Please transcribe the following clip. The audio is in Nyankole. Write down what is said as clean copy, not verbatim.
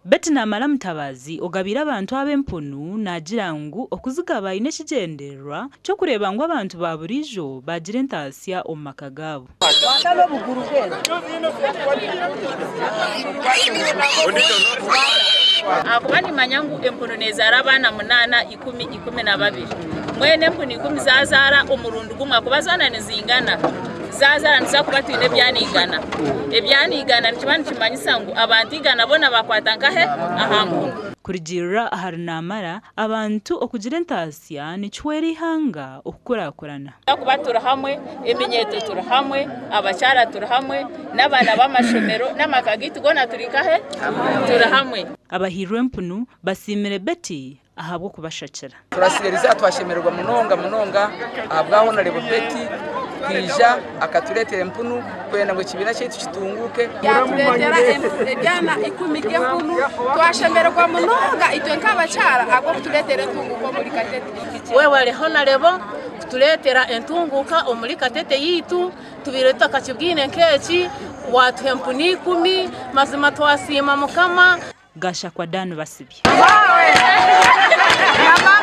Betty Namara Mutabazi ogabiire abantu aba empunu naagira ngu okuzigaba aine ekigyendererwa ky'okureeba ngu abantu ba buriijo baagira entaasya omu maka gaabo. Ahakuba nimanya ngu empunu neezaara abaana munaana, ikumi, 12. Mbwenu empunu ikumi zaazaara omurundi gumwe ahakuba zoona nizingana, zaazaara nituza kuba twine ebyana igana. Ebyana igana nikiba nikimanyisa ngu abantu igana boona baakwata nkahe? Aha mpunu. Kurugiirira ahari Namara, abantu okugira entaasya nikihwera eihanga okukurakurana. Ahakuba turi hamwe, eminyeeto turi hamwe, abakyara turi hamwe, n'abaana b'amashomero n'amaka gaitu goona turi nkahe? Turi hamwe. Abahairwe empunu basiimire Betty ahabw'okubashakira. Turasigairiza twashemererwa munonga munonga ahabwa Honarebo Betty kwija akatureetera empunu kwenda ngu ekibiina kyaitu kitunguuke. Yatureetera ebyana ikumi by'empunu twashemererwa munonga itwe nk'abakyara ahabw'okutureetera entunguuka omuri Katete. Webare Honarebo kutureetera entunguuka omuri Katete yaitu, tubaire tutakakibwine nk'eki, watuha empunu ikumi, mazima twasiima Mukama. Gashakwa Dan Basibye.